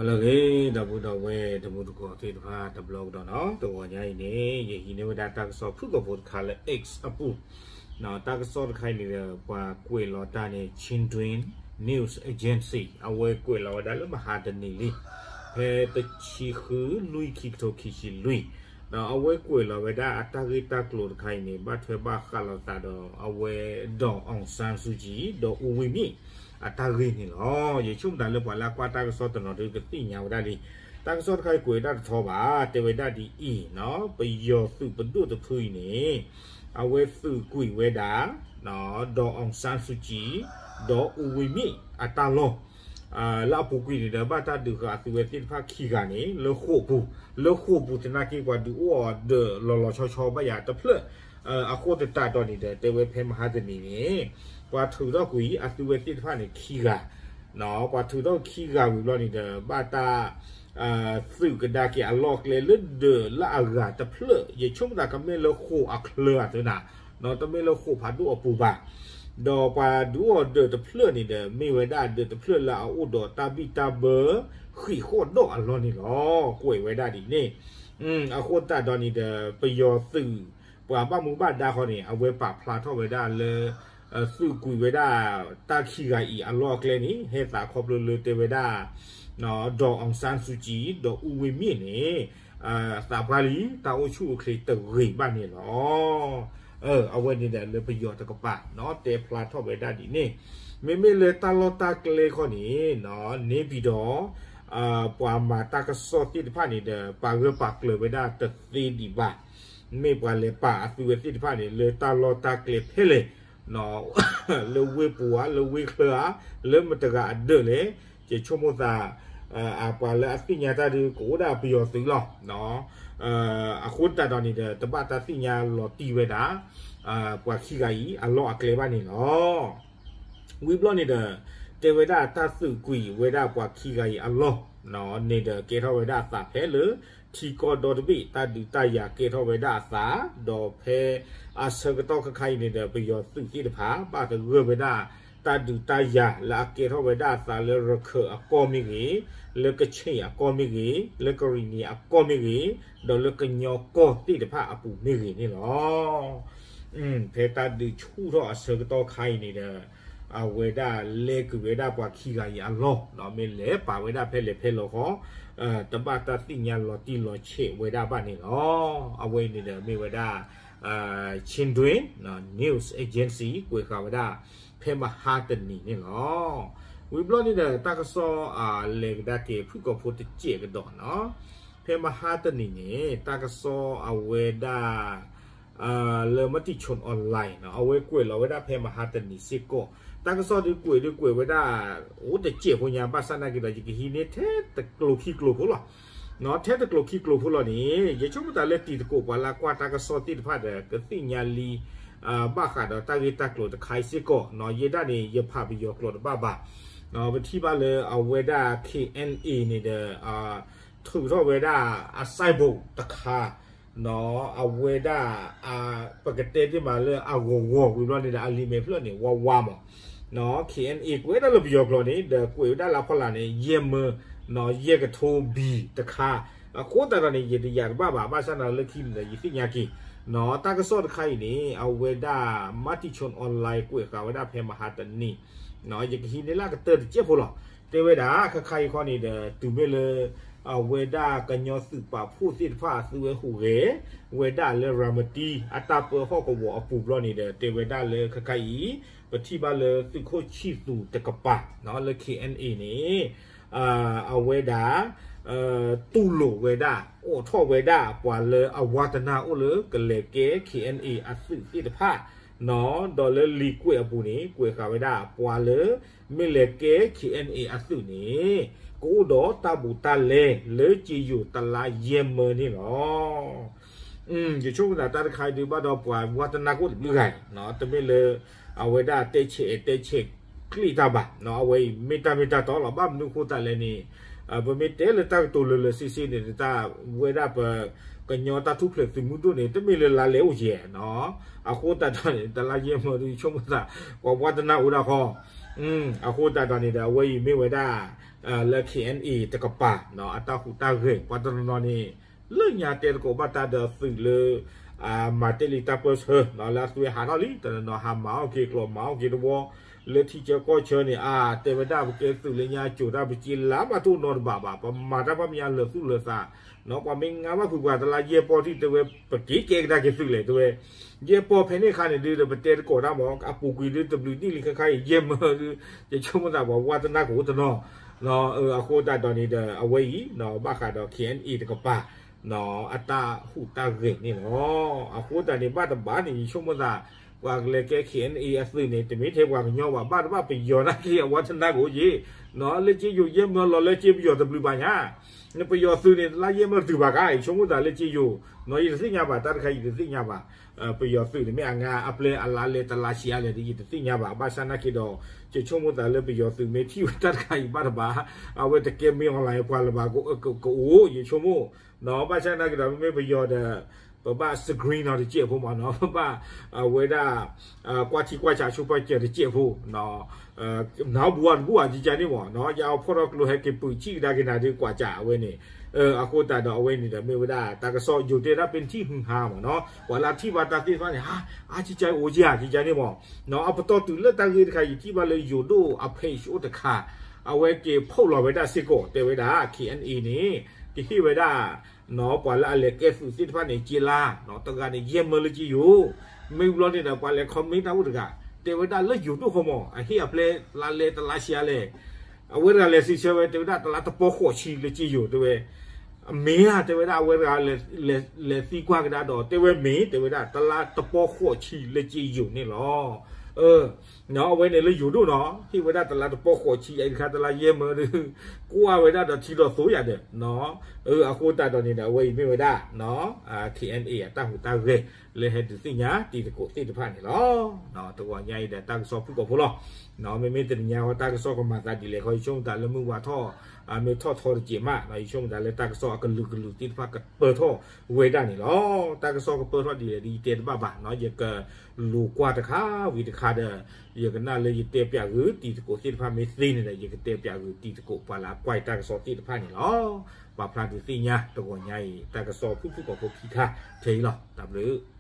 အဂ့ၤ ဒီပုၢ်ဒီဝဲၢ်တံၤသကိးသ့ၣ်တဖၣ် တဘျီကဒီးနီၤ, တဂီၤညါအံၤန့ၣ် ယဟံးန့ၢ်ဝဲဒၣ်တၢ်ကစီၣ်ဖုၣ်ကိာ်ဖိတခါလၢ X အပူၤ, တၢ်ကစီၣ်တခါအံၤန့ၣ်ဒီး ပှၤကွဲးလီၤတၢ်န့ၣ် Chinland News Agency အဝဲကွဲးလီၤဝဲဒၣ်လၢမဟါတနံၤလံ ဖဲတဆံဃု လွံၢ် ခံကထိခံဆံလွံၢ်, ဒီးအဝဲကွဲးလီၤဝဲဒၣ်အတၢ်ဂ့ၢ်တၢ်ကျိၤတခါအံၤန့ၣ် ဘၣ်ထွဲဘၣ်ဃးလိာ်သးဒီးအဝဲ ဒီး အောင်ဆန်းစုကြည် ဒီး ဦးဝင်းမြင့် အတၢ်ဂ့ၢ်န့ၣ်လီၤ. ယဆိကမိၣ်တၢ်လၢပှၤလၢအကွၢ်တၢ်ကစီၣ်တနီၤဒုးကသ့ၣ်ညါဝဲဒၣ်လံ. တၢ်ကစီၣ်တခါအံၤကွဲးဝဲဒၣ်တထီဘၣ်, တဲဝဲဒၣ်ဒ်အံၤနီၤ, ပယီၤသုးပဒိၣ်တဖုအံၤန့ၣ် အဝဲသုးကွံာ်ဝဲဒၣ် ဒီး အောင်ဆန်းစုကြည် ဒီး ဦးဝင်းမြင့် အတၢ်လီၢ် လၢအပူၤကွံာ်န့ၣ်ဒီး ဘၣ်တၢ်ဒုးဃာ်အသုးဝဲသ့ၣ်တဖၣ်ခံဂၤန့ၣ် လၢဃိာ်ပူၤ, လၢဃိာ်ပူၤသနာ်က့ပှၤဒုးအိၣ်အီၤဒၢးလီၤလီၤဆီဆီဘၣ်ယၤတဖျၢၣ်, အဃိသတးဒီးန့ၣ်ဒီး တဲဝဲဖဲမဟါတနံၤန့ၣ် ပှၤထုးထီၣ်ကွံာ်အသုးဝဲသ့ၣ်တဖၣ်န့ၣ်ခံဂၤ, ပှၤထုးထီၣ်ခံဂၤဝံၤဘျီန့ၣ်ဒီး ဘၣ်တၢ် သုးကဒါက့ၤအလီၢ်အကျဲလၢဒၢးလၢအဂၤတဖျၢၣ်, ယဆိကမိၣ်သးကမ့ၢ်လၢဃိာ်အချၢအသုးနၤ, တမ့ၢ်လၢဃိာ်ဖးဒိၣ်အပူၤဘၣ်. ဒီးပှၤဒုးအိၣ်အီၤဒၢးတဖျၢၣ်န့ၣ်ဒီး မ့ၢ်ဝဲဒၣ်ဒၢးတဖျၢၣ်လၢအအိၣ်ဒီးတၢ်ဘံၣ်တၢ်ဘၢ ဃံးဃီၣ်ဒီၣ်အလီၢ်န့ၣ်လီၤ. ကွဲးဝဲဒၣ်ဒ်န့ၣ်, အဃိသတးဒီးန့ၣ်ဒီး ပယီၤသုး ပှၤဘၣ်မူဘၣ်ဒါဃီန့ၣ် အဝဲပာ်ဖျါထီၣ်ဝဲဒၣ်လၢ သုးကွံာ်ဝဲဒၣ်တၢ်ခံဂၤအံၤအလီၢ်အကျဲန့ၣ် ဟဲသးခီဖျိလၢတဲဝဲဒၣ် ဒီး အောင်ဆန်းစုကြည် ဒီး ဦးဝင်းမြင့် န့ၣ် သးပှၢ်လံ တၢ်အိၣ်ဆူၣ်အိၣ်ချ့တဂ့ၤဘၣ်န့ၣ်လီၤ. အဝဲန့ၣ်ဒီးလၢပယီၤတကပၤ တဲဖျါထီၣ်ဝဲဒၣ်ဒ်န့ၣ်, မ့မ့ၢ်လၢတၢ်လီၢ်တၢ်ကျဲခီန့ၣ် န့ၣ်ပၠံၤဒီး ပှၤမၤတၢ်ကစီၣ်သ့ၣ်တဖၣ်န့ၣ်ဒီး ပာ်ဂၢၢ်ပာ်ကျၢၤဝဲဒၣ်တသ့ဒံးဘၣ်. မ့ၢ်ပှၤလဲၤပာ်အသုးဝဲသ့ၣ်တဖၣ်န့ၣ် လၢတၢ်လီၢ်တၢ်ကျဲဖဲလဲၣ်, လၢဝ့ၢ်ပူၤဧါ, လၢဝ့ၢ်ချၢဧါ, လၢမတၤတဂၤအဒၢးလဲၣ်, ယဆိကမိၣ်သး အပှၤလၢအသ့ၣ်ညါတၢ်ဒုးကအိၣ်ဒၣ်ပယီၤသုးလီၤ. အဃိသတးဒီးန့ၣ်ဒီး တဘၣ်တၢ်သ့ၣ်ညါလီၤတံၢ်ဝဲဒၣ် ပှၤခံဂၤအံၤအလီၢ်အကျဲဘၣ်န့ၣ်လီၤ. ဝံၤဘျီန့ၣ်ဒီး တဲဝဲဒၣ်တၢ်သုးကွံာ်ဝဲဒၣ်ပှၤခံဂၤအံၤအလီၢ်န့ၣ်ဒီး ကဲထီၣ်ဝဲဒၣ်အသးဖဲလၢ ထံကီၢ်ဒီတဘ့ၣ် တၢ်ဒုးတၢ်ယၤကဲထီၣ်ဝဲဒၣ်အသး, ဒီးဖဲအဆၢကတီၢ်ခဲခါအံၤန့ၣ်ဒီး ပယီၤသုးသ့ၣ်တဖၣ် ဘၣ်သဂၢၢ်ဝဲဒၣ် တၢ်ဒုးတၢ်ယၤလၢအကဲထီၣ်ဝဲဒၣ်အသးလၢရခၢၣ်အကီၢ်မ့ၢ်ဂ့ၤ, လၢကဆ့ၣ်အကီၢ်မ့ၢ်ဂ့ၤ, လၢကရံၣ်နံၣ်အကီၢ်မ့ၢ်ဂ့ၤ, ဒီးလၢကညီကီၢ်သ့ၣ်တဖၣ်အပူၤမ့ၢ်ဂ့ၤန့ၣ်လီၤ. ဖဲတၢ်ဒုးဆူၣ်ထီၣ်အဆၢကတီၢ်ခါအံၤန့ၣ်ဒီး အဝဲဒၣ်လဲၤကွံာ်ဝဲဒၣ်ပှၤခံဂၤအံၤအလီၢ်, မ့ၢ်လဲၤပာ်ဝဲဒၣ်ဖဲလဲၣ်ဖဲလဲၣ်ဃီ, တဘၣ်တၢ်သ့ၣ်ညါလီၤတံၢ်လီၤဆဲးဝဲဒၣ်ဘၣ်န့ၣ်လီၤ. အဝဲအံၤန့ၣ်ဒီးမ့ၢ်ဝဲဒၣ် Chinland News Agency ကွဲးဃာ်ဝဲဒၣ် ဖဲမဟါတနံၤန့ၣ်လီၤ. ဝံၤဘျီန့ၣ်ဒီး တၢ်ကစီၣ်အလဲၤကဒါက့ၤဖုၣ်ကိာ်ဖိတစဲးကဒီးနီၤ, ဖဲမဟါတနံၤန့ၣ် တၢ်ကစီၣ်အဝဲဒၣ် လၢ Matichon Online နီၤ, အဝဲကွဲးလီၤဝဲဒၣ်ဖဲမဟါတနံၤစ့ၢ်ကီး, တၢ်ကစီၣ်ဒုးကွဲးဒုးကွဲးဝဲဒၣ် အိၣ်တစဲးဖိညါ ဘၣ်ဆၣ်နာ်က့ဒီး ယကဟံးန့ၢ်ထဲတကျိၤခံကျိၤဖိလီၤ. ထဲတကျိၤခံကျိၤဖိလီၤန့ၣ် ယဆိကမိၣ်သးလၢတံၤသကိးပှၤလၢကွၢ်တၢ်ကစီၣ်သ့ၣ်တဖၣ်ဒီး ကသ့ၣ်ညါလံ ဘၣ်ဃးဒီးတၢ်ဂ့ၢ်တၢ်ကျိၤတခါအံၤစ့ၢ်ကီးနီၤ, ယဲဒၣ်န့ၣ် ယဖးပယီၤကျိာ်တဘၣ်ဘၣ်, ပထံၣ်ဘၣ်လၢအဝဲဒၣ် K N A န့ၣ်ဒီး ထုးထီၣ်ဝဲဒၣ်အ symbol တခါ နီၤ, အဝဲဒၣ် ပကတဲတ့ၢ်မးလၢအဂီၤဂီၤဝံၤဘျီန့ၣ်ဒီး အလံာ်မဲာ်ဖျၢၣ်န့ၣ် ဝါဝါမး, K N A ကွဲးဒၣ်လၢပယီၤကျိာ်န့ၣ် ဒီးကွဲးဝဲဒၣ်လၢအဖီလာ်န့ၣ် ယဲၢ်မၢ, ယဲၢ်ကထိဘံၣ်တခါ, အဃိသတးဒီးန့ၣ် ယတယာ်တဘၣ်ဘၣ်, ဘၣ်ဆၣ်န့ၣ်လၢခံန့ၣ်ဒီး ယသ့ၣ်ညါက့ၤ, တၢ်ကစီၣ်တခါအံၤန့ၣ် အဝဲဒၣ် Matichon Online ကွဲးဃာ်ဝဲဒၣ်ဖဲမဟါတနံၤ, ယကဟံးန့ၢ်လၢအကတၢၢ်တစဲးဖိလီၤ. တဲဝဲဒၣ် ခဲခါအံၤခီန့ၣ်ဒီး တုၤမ့ၢ်လၢ အဝဲဒၣ်ကညီသုးပာ်ဖှိၣ်သ့ၣ်တဖၣ်အသုဝဲဟူးဂဲၤ ဝဲဒၣ်လၢရၤမတံ အတၢ်ပၢဟီၣ်ကဝီၤအပူၤဘျီန့ၣ်ဒီး တဲဝဲဒၣ်လၢခဲခါအံၤ ပထံၣ်ဘၣ်လၢသုးခိၣ်ဆံၣ်သူးတကပၤ လၢ K N A န့ၣ် အဝဲဒၣ် တူၢ်လိာ်ဝဲဒၣ် အိးထီၣ်ဝဲဒၣ် ပှၤလၢအဝါတနၢ်အိၣ်လၢကလဲၤကဲ K N A အသုးသ့ၣ်တဖၣ် ဒီးလၢလံာ်ကွဲးအပူၤန့ၣ် ကွဲးဃာ်ဝဲဒၣ် ပှၤလၢ မ့ၢ်လဲၤကဲ K N A အသုးန့ၣ် ကအိၣ်ဒီးတၢ်ဘူးတၢ်လဲလၢက့ယိၤတလါယဲၢ်မၢန့ၣ်လီၤ. ယဆိကမိၣ်သးတၢ်တခါအံၤဒုးဘၣ်ဒီးပှၤဝါတနၢ်ကအိၣ်တဘျုးဂၤ, တမ့ၢ်လၢအဝဲဒၣ်တဲဆဲးအဲၣ်တဲဆဲးကျ့ၣ်တၢ်ဘၣ်, အဝဲအံၤမ့ၢ်တၢ်မ့ၢ်တၢ်တီလီၤ. ဘၣ်မနုၤအဃိသတးလဲၣ်န့ၣ် ပမ့ၢ်တဲလၢတၢ်ကတိၤလၢာ်လၢာ်ဆ့ဆ့န့ၣ် တၢ်ဝဲဒၣ်ပ ကညီတၢ်ထူၣ်ဖျဲးသုးမုၢ်ဒိၣ်န့ၣ် တမ့ၢ်လၢလါလဲအိၣ်ယဲၢ်နီၤ. အဃိသတးဒီးန့ၣ် တလါယဲၢ်မၢဒုး ဆိကမိၣ်သး ပှၤဝါတနၢ်အိၣ်ဒၣ်ဃီ. အဃိသတးဒီးန့ၣ်ဒီး အဝဲအံၤမ့ၢ်ဝဲဒၣ် လၢ KNA တကပၤ အတၢ်ဟူးတၢ်ဂဲၤ ပှၤတနီၤနီၤန့ၣ် လၢညါတဲသကိးဘၣ်တၢ်ဒီးသုးလၢ မၤတ့ၢ်လံတၢ်ပၢၢ်ဆၢ လၢအသွဲဟးထီၣ်လံ တနီၤနီၤဟးမၤအီၣ်က့ၤကျိးမၤအီၣ်က့ၤတဝီ လၢထံဆၢကီၢ်ဆၢန့ၣ် အါ တဲဝဲဒၣ်ပကဲသုးလၢညါကိၤတၢ်ပစ့လါမးတအိၣ်နီတဘ့ၣ်ဘၣ် ပမၤတၢ်ဘၣ်မ့ၢ်ညါလၢာ်သူၣ်လၢာ်သး ပှၤမ့ၢ်ငါဘၣ်ဖုးပှၤတလါယဲၢ်ပီၢ်ထံၣ်တဲဝဲ ပက့ၤကဲကဒါက့ၤသုးလဲၣ်တဲဝဲ ယဲၢ်ပီၢ်ဖဲန့ၣ်အခါန့ၣ်ဒုးဒီး ပတဲသကိးတၢ်မး အပူၤကွံာ်ဒုးတဘျုးနံၣ်လံခဲခါအံၤ ယဲၢ်မၢဒုး ယဆိကမိၣ်သးပှၤဝါတနၢ်ကအိၣ်တနီၤ အဃိသတးဒီးန့ၣ်ဒီး အဝဲအံၤ ဘၣ်ဃးဒီး KNA တကပၤ အတၢ်ဟူးတၢ်ဂဲၤန့ၣ်လီၤ. အဃိသတးန့ၣ် ဘၣ်တဘၣ်န့ၣ် ယဆိကမိၣ်သး ပှၤကလဲၤကဲ KNA အသုးန့ၣ် တမ့ၢ်ထဲပှၤကညီဘၣ် ဘၣ်တဘၣ်ပယီၤနာ်က့ အဝါတနၢ်ကအိၣ်က့ၤ လၢက့ယိၤယဲၢ်မၢလီၤလၢက့ပယီၤတဘျုးဘၣ်ညါ ပယီၤသုးန့ၣ် တလါယဲၢ်မၢတတုၤဘၣ်ကါ ယဆိကမိၣ်သးလၢက့ယိၤ ယတသ့ၣ်ညါဘၣ် တၢ်တခါယတသ့ၣ်ညါဘၣ် ပယီၤသုးန့ၣ်မ့ၢ်အငါအပျဲၢ်အလါလဲတလါဆံးအါလဲၣ်ဒီး ယတသ့ၣ်ညါဘၣ် ဘၣ်ဆၣ်နာ်က့ဒီး ယဆိကမိၣ်သးလၢပယီၤသုးမ့ၢ်ထံၣ်ဝဲတၢ်တခါအံၤဘၣ်တဘၣ် အဝဲတကဲမ့ၢ် online ပှၤလၢၤဘၣ်ကအိၣ် ယဆိကမိၣ် ဘၣ်ဆၣ်နာ်က့ဒီး မ့မ့ၢ်ပယီၤဒီး ပဘၣ် screen နီၤတစဲးဖိမးနီၤ ပဘၣ် အဝဲဒၣ် ကွၢ်ထံကွၢ်ဆးဆိပာ်စၢၤတစဲးဖိ နၢ်ဟူဘၣ်တဘူၣ်ဧါ ကကန့ၣ်မး ယအဖီၣ်ထီၣ်ကျိဟဲက့ၤပုးဆံၣ်ကဒါက့ၤနၤဒုးကွၢ်စးအဝဲန့ၣ် အဃိသတးဒီးအဝဲန့ၣ်ဒီး မ့ၢ်ဝဲဒၣ် တၢ်ကစီၣ်ယိၤတဲဒၣ်ပ့ၤထံၣ်ဟုဟါမးနီၤ ပှၤလၢအထံၣ်ဘၣ်တၢ်သ့ၣ်တဖၣ်န့ၣ် အါ ကကအိၣ်က့ၤဧါ ကကန့ၣ်မး အပတီၢ်တုၤလၢတၢ်ဂ့ၢ်တခါ ယထံၣ်ဘၣ်လၢယိၤဒိၣ်အ page အိၣ်တခါ အဝဲက့ၤဖီၣ်လီၤဝဲဒၣ်စ့ၢ်ကီး တဲဝဲဒၣ် KNA န့ၣ် ကဟ့ၣ်ဝဲဒၣ် ပှၤလၢအလဲၤကဲသုးသ့ၣ်တဖၣ်န့ၣ် က့လါ တဂၤန့ၣ် ယဲၢ်မၢလၢက့ယိၤ မ့ၢ်ဘျီန့ၣ်ဒီး ပှၤလဲၤ comment တၢ်အိၣ်တဂၤ တဲဝဲဒၣ်လၢယိၤဒိၣ်ဃီမး အဟ့ၣ်အပျဲၢ်လါလဲတလါဆံးအါလဲၣ် အဝဲတဂၤလဲၤစံးဆၢဝဲ တဲဝဲဒၣ်တလါတပီဃိးဆံလၢက့ယိၤ တဲဝဲ အမ့ၢ်ဧါ တဲဝဲဒၣ် အဝဲတဂၤ လဲၤသံကွၢ်ကဒါဒီး တဲဝဲမ့ၢ် တဲဝဲဒၣ် တလါတပီဃိးဆံလၢက့ယိၤန့ၣ်လီၤ. အဝဲန့ၣ်လၢယိၤဒိၣ်နီၤ ဟ့ၣ်ဝဲဒၣ်တလါတပီဃိးဆံ အံၤတခါတလါယဲၢ်မၢဒုး ကွၢ်ဝဲဒၣ်ဒီးထံဒီးသိယၤဒီး အဃိသတးဒီးန့ၣ်ဒီး အဝဲအံၤမ့ၢ်ဝဲဒၣ် KNA အတၢ်ဟူးတၢ်ဂဲၤ လၢဟဲဒုးသ့ၣ်ညါတံၤသကိးသ့ၣ်တဖၣ်န့ၣ်လီၤ. တဂီၤညါအံၤဒီးတၢ်ကစီၣ်ဖုၣ်ကိာ်ဖိလီၤ. မ့မ့ၢ်တနံၤညါဃီ တၢ်ကစီၣ်ကမၤသးဒ်လဲၣ်ခီ ယဆိကမိၣ်သးလၢမုၢ်ဝါထီၣ် မ့ၢ်ထီၣ်ထီတစဲးမး ယဆိကမိၣ်သးလၢတၢ်ကစီၣ်အကလုာ်ကလုာ်သ့ၣ်တဖၣ်ကပၢၢ်ထီၣ်ဝဲဒၣ်န့ၣ်လီၤ. တၢ်ကစီၣ်ကပၢၢ်ထီၣ်ဒ်လဲၣ်ဒီး ယတဲတဘၣ်ဘၣ် ယကလူၤကွၢ်တခါဝံၤတခါဒီး ယကနၣ်လၢယတဲပၠးဂုာ်တံၤသကိးသ့ၣ်တဖၣ်မ့ၢ်သ့န့ၣ်ဒီး ယကတဲပၠးဂုာ်တံၤသကိးပှၤလၢအကွၢ်တၢ်ကစီၣ်သ့ၣ်တဖၣ်န့ၣ်လီၤ. ပာ်ဖျါဒုးသ့ၣ်ညါတဂီၤညါအံၤ တၢ်ကစီၣ်ဖုၣ်ဖုၣ်ကိာ်ဖိခံခါထဲအံၤလီၤ. တၢ်ဘျုး